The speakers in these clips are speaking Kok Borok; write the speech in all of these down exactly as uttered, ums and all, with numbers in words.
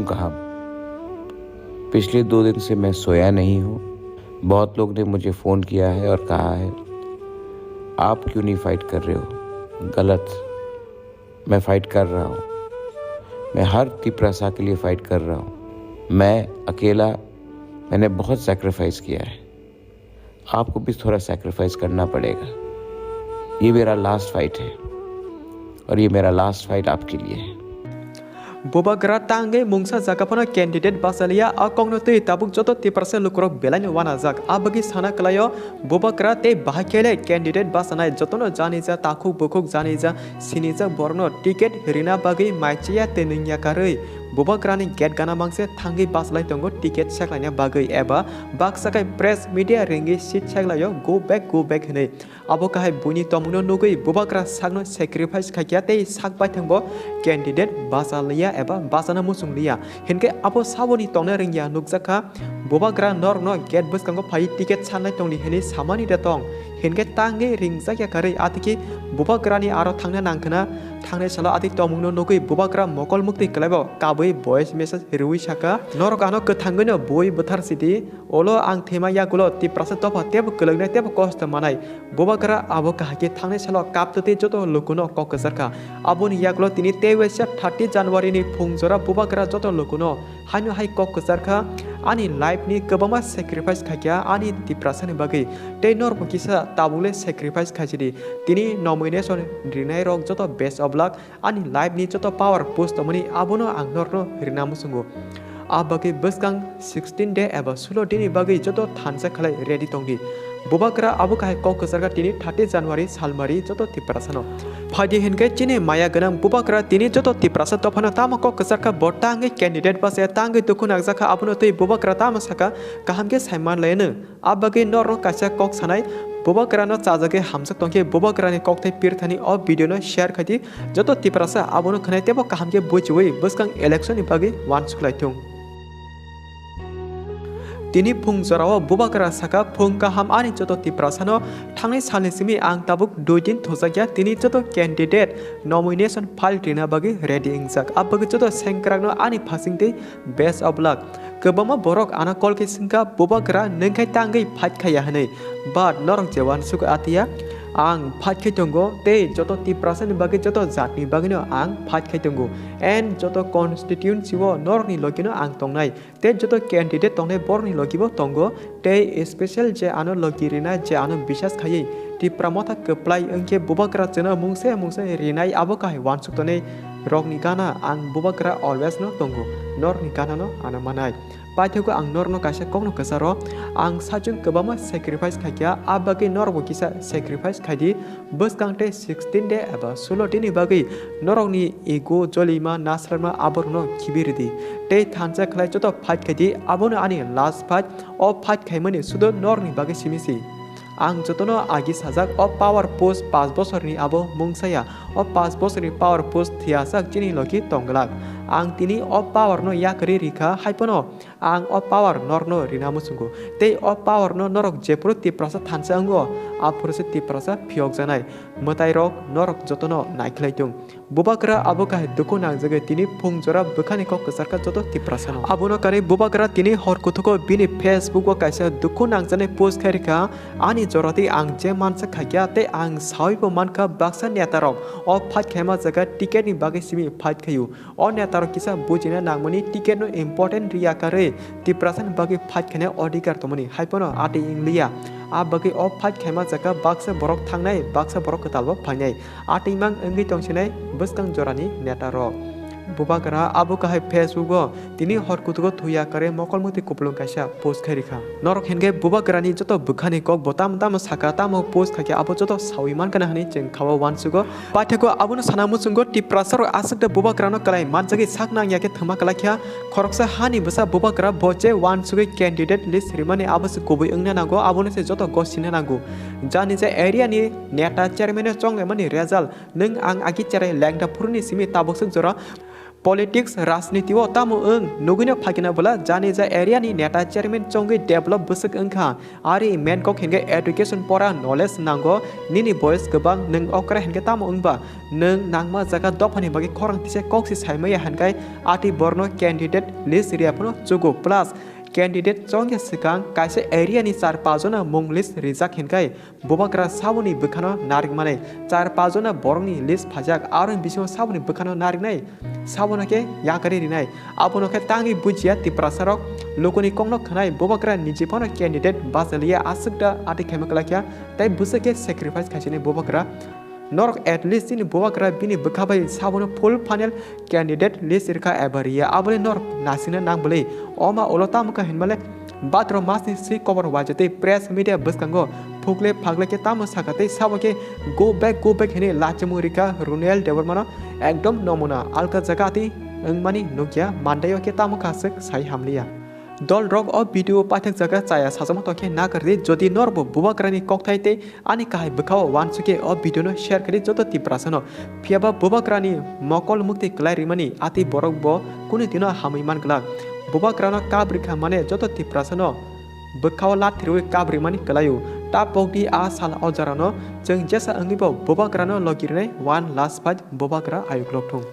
कहा, पिछले दो दिन से मैं सोया नहीं हूँ। बहुत लोग ने मुझे फ़ोन किया है और कहा है, "आप क्यों नहीं फाइट कर रहे हो? गलत, मैं फाइट कर रहा हूँ। मैं हर तिपरासा के लिए फाइट कर रहा हूँ। मैं अकेला, मैंने बहुत सैक्रिफाइस किया है।" आपको भी थोड़ा सैक्रिफाइस करना पड़ेगा। ये मेरा लास्ट फाइट है और ये मेरा लास्ट फाइट आपके लिए है। Bubagra tangwi mungsa jaga phano candidate bachaliya, a kokno twi tabuk joto Tiprasa lukurok belaino wanajak. A bagwi sana kwlaio, Bubagra tei bahai khe le candidate bachanai jotono janija takhuk bukhuk janija sinijak borokno ticket rina bagwi maichaya tei nungya karwi Bubagrani gate gana mangse thangwi bachalai tongo ticket seklaina bagwi eba baksa khe press media ringwi seat seklaio, "Go back, go back," hwnwi. Abo kahai buini tongmungno nugwi Bubagra sakno sacrifice khaikha tei sak baithangbo candidate bachaliya eba bachana muchungliya. Hinkhe abo saboni tongna ringya nukjakha, Bubagra norokno gate bwskango phai ticket sannai tongdi hwnwi samani de tong. Hinkhe tangwi ringjakya karwi atiki Bubagrani aro thangna nangkhwna. Thangnai salo atwi tongmungno nugwi Bubagra mokol muktwi kwlaibo kabwi voice message riwi saka, "Norok ano kwthangwino bui bwthar sidi, ulo ang thwima yagulo Tiprasa dopha teibo kwlwknai teibo kosto manai." Bubagra abo kahai khe thangnai salo kaptwi tei joto lukuno kok kwcharkha. Aboni yagulo tini teibo thirty January ni phung jora Bubagra joto lukuno haino hai kok kwcharkha, "Ani life ni kwbangma sacrifice khaikha ani Tiprasa ni bagwi, tei norokbo kisa tabukle sacrifice khaisidi." Tini nomination rinai rok joto best of luck, ani life ni joto power push tongmani abono ang norokno rina muchungo. A bagwi bwskang sixteen day eba sulo dini bagwi joto thansa khlai ready tongdi. Bubagra abo kahai kok kwcharkha tini thirty January salmari joto Tiprasano. Phaidi hinkhe chini maya gwnang Bubagra tini joto Tiprasa dophano tamo kok kwcharkha bo tangwi candidate bachaya tangwi dukhu nangjakha abono twi Bubagra tamo saka kaham khe saiman laino. A bagwi norokno kaisa kok sanai, Bubagrano chajagwi hamjak tongkhe Bubagrani kokthai pirthani o video no share khaidi, joto Tiprasa abono khwnai teibo kaham khe buchiwi bwskang election ni bagwi uansuk lai thung. Tini phung jorao Bubagra saka, "Phung kaham ani joto Tiprasano, thangnai salni simi ang tabuk dui din thujakya, tini joto candidate nomination file rina bagwi ready wngjak, a bagwi joto sengkrakno ani phasing tei best of luck." Kwbangma borok ano call khe swngkha, "Bubagra nwng khai tangwi fight khaiya?" hwnwi. But norok je uansuk atiya, ang fight khai tongo tei joto Tiprasa ni bagwi, joto jat ni bagwi no ang fight khai tongo. And joto constituency o norok ni logi no ang tongnai. Tei joto candidate tongnai borok ni logi bo tongo. Tei special je ano logi rinai, je ano bisas khaiwi Tipra Motha kwplai wngkhe Bubagra chwngno mungsa mungsa rinai, abo kahai uansuk tonwi rok ni gana ang Bubagra always no tongo, norok ni gana no ano manai. Paithago ang norokno kaisa kokno kwcharo, ang saichung kwbangma sacrifice khaikha, a bagwi norokbo kisa sacrifice khaidi. Bwskang tei sixteen day eba sulo dini bagwi norokni ego, jolima, nasrarma aborokno khibi ridi. Tei thansa khlai joto fight khaidi, abono ani last fight. O fight khaimani sudo norokni bagwi simi si. Ang jotono agi sajak, o power post paanch bosorni abo mungsaya. O paanch bosorni power post thiyajak chini logi tongglak. Ang tini o power no yakarwi rikha, haiphano ang o power norokno rina muchungo. Tei o power no norok jephuru Tiprasa thansa wngo, aphuru se Tiprasa phiyokjaknai. Mwtairok norok jotono naikhlai tung. Bubagra abo kahai dukhu nangjagwi tini phung jora bwkhani kok kwcharkha joto Tiprasano. Abono kanwi Bubagra tini hor kuthugo bini Facebook o kaisa dukhu nangjaknai post khai rikha, "Ani jorati ang je mansa khaikha tei ang sawibo mankha baksa netarok o fight khaima jaga ticket ni bagwi simi fight khaio. O netarok kisa bujina nangmani ticket no important riya karwi Tiprasa ni bagwi fight khaina odhikar tongmani haiphano atwi wngliya. A bagwi o fight khaima jaga baksa borok thangnai, baksa borok kwtalbo phainai. Atwimang wngwi tongsinai bwskang jorani netarok." Bubagra abo kahai Facebook o tini hor kutugo thuya kare mokol muti kupulung kaisa post khai rikha. Norok hinkhe Bubagrani joto bwkhani kok bo tamo tamo saka, tamo post khaikhe abo joto sawi mankha na hwnwi chwng khao uansugo. Paithakgo abono sana muchungo Tiprasarok aswk da Bubagrano kwlai manjagwi sak nangya khe thwma kwlaikha. Khoroksa hani bwsa Bubagra bo je uansugwi candidate list rimani abo se kubui wngna nango, abono se joto gosina nango. Jani je area ni neta chairman o chonglaimani result nwng ang agi cherai lengda phuruni simi tabuk swk jora Politics, rajniti o tamo wng nugwino phagina bwla jani ja area ni neta chairman chongwi develop bwswk wngkha. Ari main kok hinkhe education pora knowledge nango, nini boyes kwbang nwng okra hinkhe tamo wngba nwng nangma jaga dophani bagwi khorang tisa kok se saimaya hinkai ati borno candidate list riya phano chugo plus candidate chongya swkang kaisa area ni char pajona mung list rijak hinkai Bubagra saboni bwkhano narikmani char pajona borokni list phajak, aroni bisingo saboni bwkhano nariknai sabono khe yakarwi rinai. Abono khe tangwi bujiya Tiprasarok lukuni kokno khwnai Bubagra niji phano candidate bachaliya aswk da ati khaima kwlakya tei bwswk khe sacrifice khaisini Bubagra. Norok at least chini Bubagra bini bwkha bai sabono full final candidate list rikha eba riya aboni norok nasina nang bwlwi. Oma ulo tamo kha hinmale Bhadra masni swi kobor waijatwi press media bwskango phukle phagle khe tamo sakha tei sabo khe go back, go back hinwi lachimung rikha Runel Debbarmano ekdom nomuna alka jaga ati wngmani nukya mandaio khe tamo kha swk sai hamliya. Dol rok o video paithak jaga chaya sajama tokhe nakardi jodi norbo Bubagrani kokthai tei ani kahai bwkhao wansukhe o video no share khe joto Tiprasano. Phiyaba Bubagrani mokol mukti kwlai rimani ati borok bo kunu dino hamwi man glak. Bubagrano kap rikha mane joto Tiprasano bwkhao lathirwi kap rimani kwlaio. Ta pokdi a sal o jorano chwng jesa wngwi bo Bubagrano logi rinai one last fight Bubagra ayuk lok thung.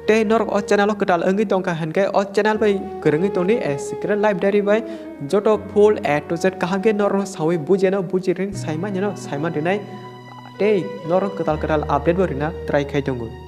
Tei norok o channel o kwtal wngwi tongkha hinkhe o channel bai kwrwngwi tongdi A Secret Life Diary bai joto full A to Z kaham khe norok sawi bujiano buji rin saimanyano saima rinai tei norok kwtal kwtal update bo rina try khai tongo.